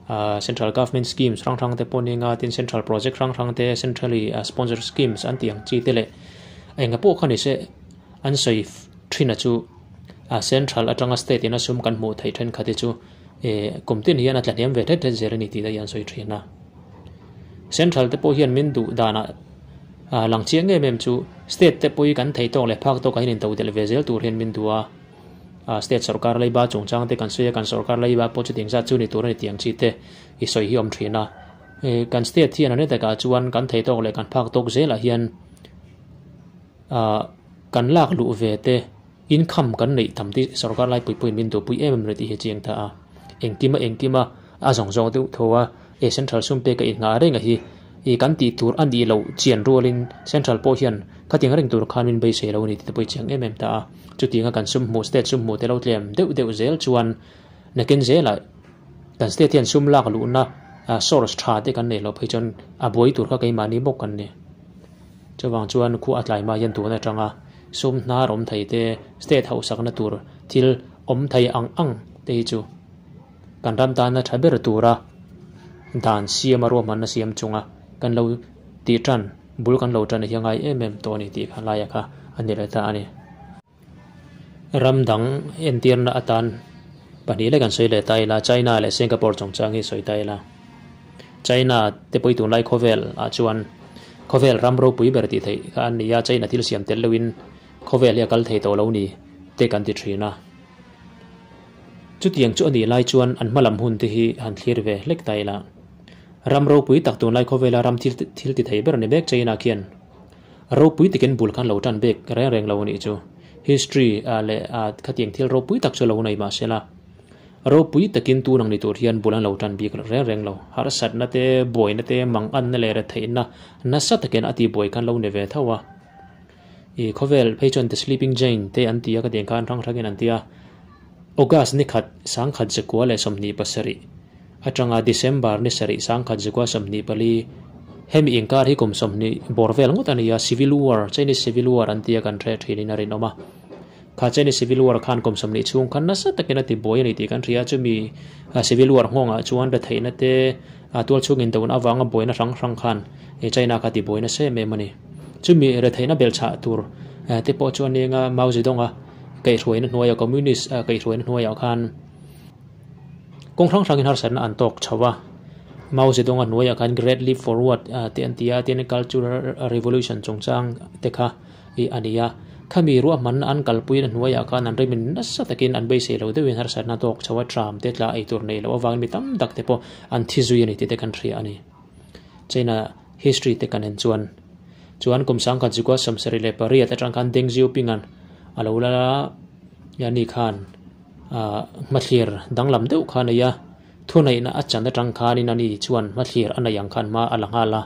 ah central government schemes hrang hrang te pawh ni anga tin central project hrang hrang te centrally sponsor schemes an tih ang chi te leh enga pawh kha ni se an sawi thin a chu a central atanga state ina sum kan hmuh theih thenkhat hi chu eh kum tin hian a tla hniam ve hret hret zel a ni tih te hi an sawi thin a central te pawh hian min duh danah. Ah lang chiang em em chu state te pawh hi kan thei tawk leh phak tawk ah hian in to delh ve zel tur hian min duh a, ah state sorkar leiba chungchang te kan sawi a kan sorkar leiba pawh chu tingzat chu ni tur a ni tih ang chi te i sawi hi a awm thin a, eh kan state hian a ni takah chuan kan thei tawk leh kan phak tawk zelah hian ah kan lak luh ve te income kan neih tam te sorkar laipui pawhin min duhpui em em rih tih hi a chiang ta a, engkima engkima a zawng zawng deuh tho a. He central sum pek a inngah reng a hi ih kan tih tur a nih loh chian rualin central pawh hian khatiang reng tur khan min beisei lo a ni tih te pawh i chiang em em ta a. Chutianga kan sum hmuh state sum hmuh te lo tlem deuh deuh zel chuan nakin zelah kan state hian sum lak luhna source tha te kan neih loh phei chuan a buai tur kha keimahni bawk kan ni. Chuvang chuan khua a tlai hma hian tun atanga sum hnar awm thei te state hauhsakna tur thil awm thei ang ang te hi chu Kan ram tana tha ber tura dan siama ruahmanna siam chunga kan lo tih tan, bul kan lo tan hi a ngai em em tawh a ni tih kha laia kha a ni leh ta a ni. Ram dang entirna atan pahnih lek an sawi leh ta ila, China leh Singapore chungchang hi sawi ta ila. China te pawh hi tunlai khawvel ah chuan khawvel ram ropui ber tih theih kha an ni a, China thil siam tel loin khawvel hi a kal thei tawh lo ni te kan ti thin a. Chutiang chu a nih lai chuan an hma lam hun te hi han thlir ve hlek ta ila. Ram ropui tak tunlai khawvela ram thil thil ti thei ber ni mek China khian ropui takin bul khan lo tan bek reng reng lo a nih chu. History ah leh ah khatiang thil ropui tak chu lo nei mah se la, ropui takin tun ang ni tur hian bul an lo tan bik reng reng lo. Harsatna te, buaina te, manganna leh retheihna nasa takin a tihbuai khan lo ni ve tho a. I khawvel phei chuan The Sleeping Giant te an ti a, ka tiang khan hrang hrangin an ti a. August ni khat 1927 atanga December ni sarih 1924 hemi inkar hi kum 20 bawr vel ngawt a ni a, Civil War, Chinese Civil War an ti a kan hre thinin a rinawm a. Kha Chinese Civil War khan kum 20 chhung khan nasa takin a tibuai a ni tih kan hria a, chumi Civil War nghawngah chuan retheihna te tualchhung indona avanga buaina hrang hrang khan China kha tibuai nasa em em a ni. Chumi retheihna belhchhah tur te pawh chuan eng a Mao Zedong-a kaihhruaina hnuaiah Communist kaihhruaina hnuaiah khan Kawng hrang hrangin harsatna an tawk chho a, Mao Zedong-a hnuaiah khan Great Leap Forward te an ti a, tin Cultural Revolution chungchang te kha i a ni a. Khami ruahmanna an kalpuiin a hnuaiah khan an rimin nasa takin an beisei lo deuhin harsatna tawk chho a, tram te tla ei tur nei loh avangin mi tam tak te pawh an thi zui a ni tih te kan hria a ni. China history te kan en chuan chuan kum sangkhat zukua 78 atang khan Deng Xiaoping-a'n a lo la a ni khan hmathlir danglam deuh kha a nei a, thuneihna a chan atang khanin ani chuan hmathlir a neih ang khan hma a la nghal a,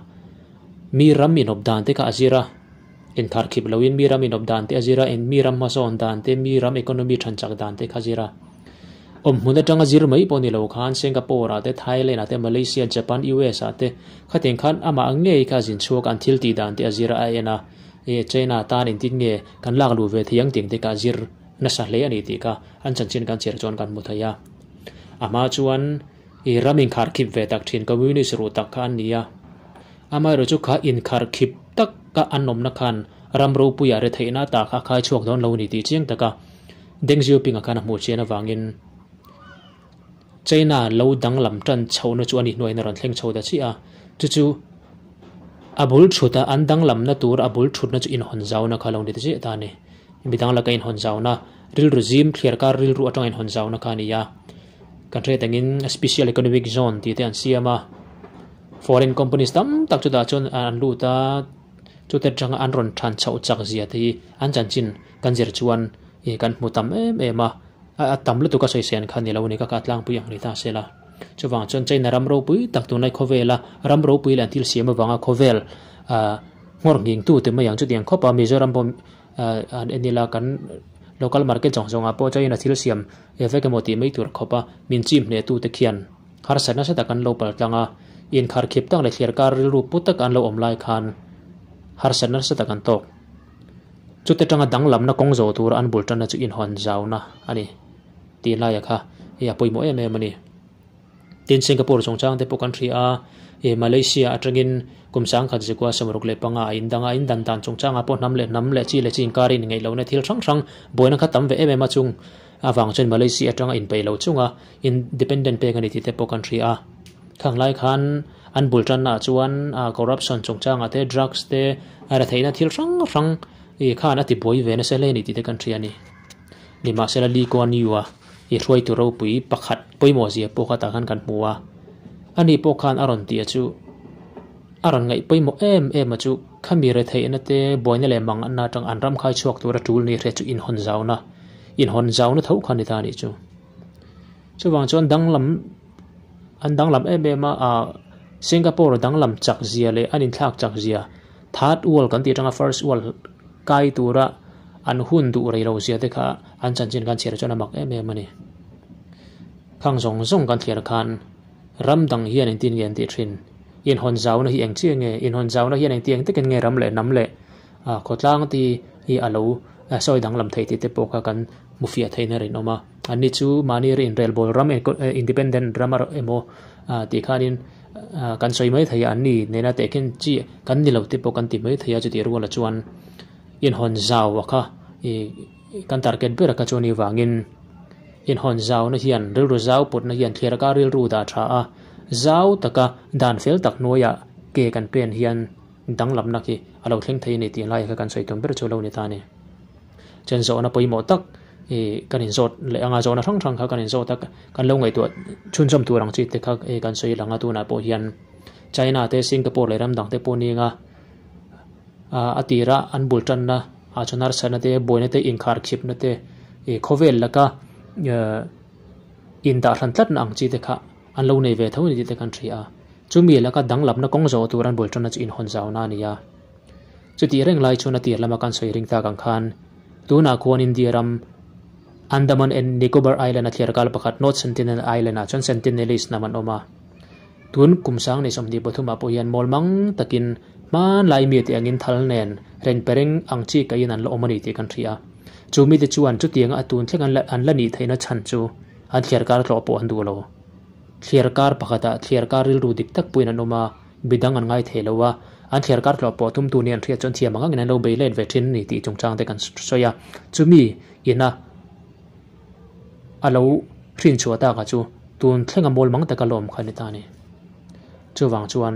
mi ram inawp dan te kha a zir a, inkharkhip loin mi ram inawp dan te a zir a, mi ram hmasawn dan te, mi ram economy than chak dan te kha a zir a. Awmhmun atanga zir mai pawh ni lo khan Singapore ah te, Thailand ah te, Malaysia, Japan, US ah te khatiang khan amah ngei kha zin chhuak an thil tih dan te a zir a a en a, e China tan engtin nge kan lak luh ve thei ang tih ang te kha a zir nasa hle a ni tih kha an chanchin kan chhiar chuan kan hmu thei a. A hma chuan i ram inkharkhip ve tak thin Communist ruh tak kha an ni a, amaherawhchu chu kha inkharkhip taka an awmna khan ram ropuia retheihna ta kha a khai chhuak dawn lo a ni tih chiang taka Deng Xiaoping-a khan a hmuh chian avangin China lo danglam tan chhohna chu a ni hnuaiin a rawn thleng chho ta chiah a, chu chu a bul thut a, an danglamna tur a bul thutna chu inhawn zauna kha lo ni ta chiah ta a ni. Midang laka inhawn zauna, rilru zim thliar kar rilru atanga inhawn zauna kha a ni a. Kan hriat angin Special Economic Zone tih te an siam a, foreign companies tam tak chutah chuan an lut a, Chute atanga an rawn than chhoh chak zia te hi an chanchin kan zir chuan ih kan hmu tam em em a, a tam lutuk a sawisawi an kha ni lo a ni ka kah tlangpui ang ni ta se la. Chuvang chuan China ram ropui tak tunlai khawvela ram ropui leh an thil siam avanga khawvel ah nghawr nghing tu te mai ang chutiang khawp a Mizoram pawh ah an en ila kan local market zawng zawngah pawh China thil siam vek emaw tih mai tur khawp a min chim hneh tu te khian Harsat nasa tak an lo pal tlang a, inkharkhip tak leh thliarkar rilru pu tak an lo awm lai khan harsat nasa tak an tawk. Chute tanga danglamna kawng zawh tura an bul tanna chu inhawn zauna a ni tih laia kha hei a pawimawh em em a ni. Tin, Singapore chungchang te pawh kan hria a, ih Malaysia atangin kum 1965 a indang a, indan dan chungchangah pawh hnam leh hnam leh chi leh chi inkarin ingeih lohna thil hrang hrang buaina kha tam ve em em a chung avang chuan Malaysia atanga inpeih loh chunga Independent pek a ni tih te pawh kan hria a. Khang lai khan an bul tanna ah chuan corruption chungchangah te drugs te a retheihna thil hrang hrang ih khan a ti buai ve nasa hle a ni tih te kan hria a ni. Nimahsela Lee Kuan Yew a ih hruaitu ropui pakhat pawimawh zia pawh kha tah khan kan hmu a. Ani pawh khan a rawn tih a chu a rawn ngaih pawimawh em em a chu khami retheihna te buaina leh mang anna atang an ram khai chhuak tura tul ni hriat chu inhawn zauna inhawn zauna tho kha a ni ta a nih chu. Chuvang chuan danglam an danglam em em a ah Singapore danglam chak zia leh an inthlak chak zia third world kan tih atanga first world kai tura an hun duh rei lo zia te kha an chanchin kan chhiar chuan a mak em em a ni. Khang zawng zawng kan thliar khan ram dang hian engtin nge an tih thin? Inhawn zauna hi eng chiah nge? Inhawn zauna hian engti eng takin nge ram leh hnam leh ah khawtlang te hi a lo sawi danglam theih tih te pawh kha kan hmu fiah theihna rinawm a. Anni chu mahni inrelbawl ram independent ram emaw tih khanin kan sawi mai thei a, anni nena tehkhin chi kan ni lo te pawh kan ti mai thei a, chutih rualah chuan inhawn zau a kha ih kan target ber a kha chuan avangin inhawn zauna hian rilru zau putna hian thliarka rilru dah tha a, zau taka dan fel tak hnuaiah ke kan pen hian danglamna khi a lo thleng thei a ni tih lai kha kan sawi tum ber chu lo ni ta a ni. Chen zawhna pawimawh tak ih kan inzawt leh anga zawhna hrang hrang kha kan inzawt a, kan lo ngaihtuah chhunzawm tur ang chi te kha hei kan sawi lang a tunah pawh hian China te Singapore leh ram dang te pawh nia a tira an bul tanna ah chuan harsatna te buaina te inkharkhipna te ih khawvel laka indah hran tlatna ang chi te kha an lo nei ve tho a ni tih te kan hria a, chumi laka danglamna kawng zawh tur an bul tanna chu inhawn zauna a ni a. Chutih reng lai chuan a tir lama kan sawi ring tak ang khan tunah khuan India ram Andaman and Nicobar Island a thliar kal pakhat North Sentinel Island ah chuan Sentinelese hnam an awm a. Tun kum 2023 ah pawh hian mawl mang takin hmanlai mi te angin thal nen reng pereng ang chi kaiin an la awm a ni tih kan hria a. Chu mite chuan chutianga a tun thleng an la nih theihna chhan chu an thliar kar tlawh pawh an duh lo. Thliar kar pakhatah thliar kar rilru dik tak pawhin an awm a. Midang an ngai thei lo a, an thliar kar tlawh pawh tumtu nih an hriat chuan thiam ang angin an lo bei let ve thin a ni tih chungchang te kan sawi a. Chumi ina a lo hrin chhuah tak a chu Tun thlenga mawl mang taka lawm kha a ni ta a ni. Chuvang chuan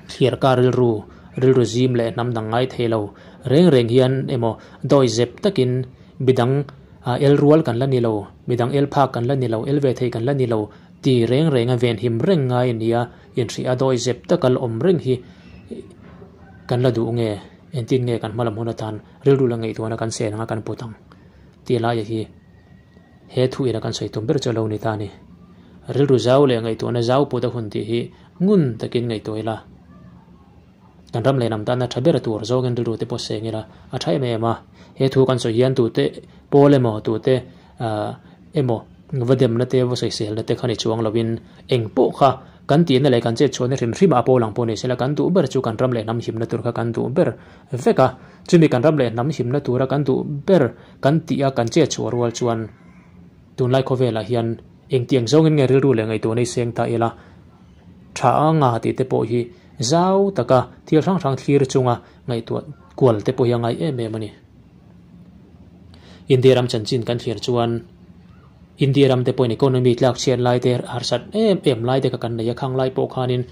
thliarkar rilru, rilru zim leh hnam dang ngai thei lo reng reng hian emaw dawi zep takin midang el rual kan la ni lo, midang el phak kan la ni lo, el ve thei kan la ni lo ti reng renga venhim reng ngai nia inhrih a dawi zep taka la awm reng hi kan la duh nge? Engtin nge kan hmalam hun atan rilru la ngaihtuahna kan sen anga kan put ang tih laia hi He thu ina kan sawi tum ber chu a lo ni ta a ni. Rilru zau leh ngaihtuahna zau put a hun tih hi ngun takin ngaihtuah ila, kan ram leh lam tana tha ber tur zawngin rilru te pawh seng ila a tha em em a. He thu kan sawi hian tute pawl emaw tute emaw va demna te va sawiselna te kha ni chuang lovin eng pawh kha kan tihna leh kan chet chhuahna hrim hrim ah pawl ang pawh ni sela kan duh ber chu kan ram leh hnam himna tur kha kan duh ber vek a. Chumi kan ram leh hnam himna tura kan duh ber Kan tih a kan che chhuah rual chuan tunlai khawvelah hian engtiang zawngin nge rilru leh ngaihtuahna i seng ta ila tha anga tih te pawh hi zau taka thil hrang hrang thlir chunga ngaihtuah kual te pawh hi a ngai em em a ni. India ram chanchin kan thlir chuan India ram te pawhin economy tlak chhiat lai te harsat em em lai te kha kan nei a, khang lai pawh khanin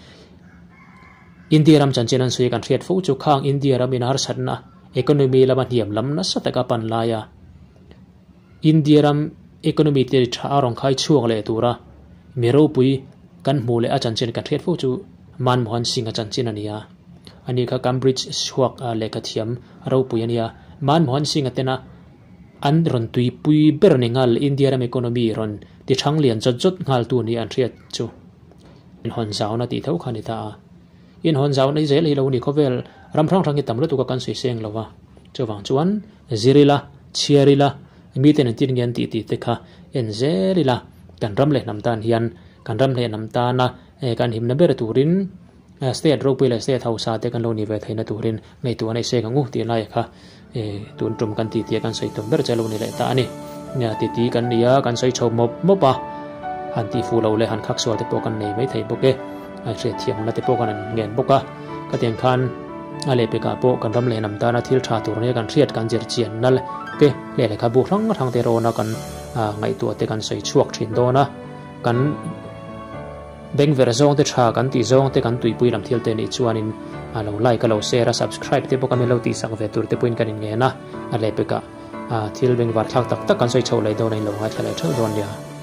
India ram chanchin an sawi kan hriat fo chu khang India ram in harsatna Economy lama hniam lam nasa taka pan laia India ram economy te tha a rawn khai chhuak leh tura mi ropui kan hmuh leh a chanchin kan hriat fo chu Manmohan Singh a chanchin a ni a. Ani kha Cambridge chhuak lehkha thiam ropui a nia. Manmohan Singh a tena an rawn tuipui ber ni nghal India ram economy rawn ti thang lian zawt zawt nghal tu ni an hriat chu inhawn zauna tih tho kha a ni ta a. Inhawn zau nei zel hi lo ni khawvel ram hrang hrang hi tam lutuk a kan sawi seng lo va, chuvang chuan zir ila, chhiar ila, miten an tin nge an tih tih te kha en zel ila, kan ram leh hnam tan hian kan ram leh hnam tana kan himna ber turin state ropui leh state hausa te kan lo ni ve theihna turin ngaihtuah a neih seng ang u tih lai kha tun tum kan tih tih a kan sawi tum ber che lo ni leh ta a ni. Titi kan ni a, kan sawi chho mawp mawp a, han tih fuh lo leh han khak sual te pawh kan nei mai thei bawk e. A hriatthiamna te pawh kan han ngen bawk a, khatiang khan a lehpekah pawh kan ram leh hnam tana thil tha tur nia kan hriat kan zir chianna te leh lehkhabu hrang hrang te rawna kan ngaihtuah te kan sawi chhuak thin dawn a, kan bengver zawng te tha kan tih zawng te kan tuipui lam thil te nih chuanin a lo like a lo share a subscribe te pawh kan lo tihsak ve tur te pawhin kan inngen a, a lehpekah thil bengvar thlak tak tak kan sawi chho leh dawn a in lo ngaithla leh theuh dawn nia.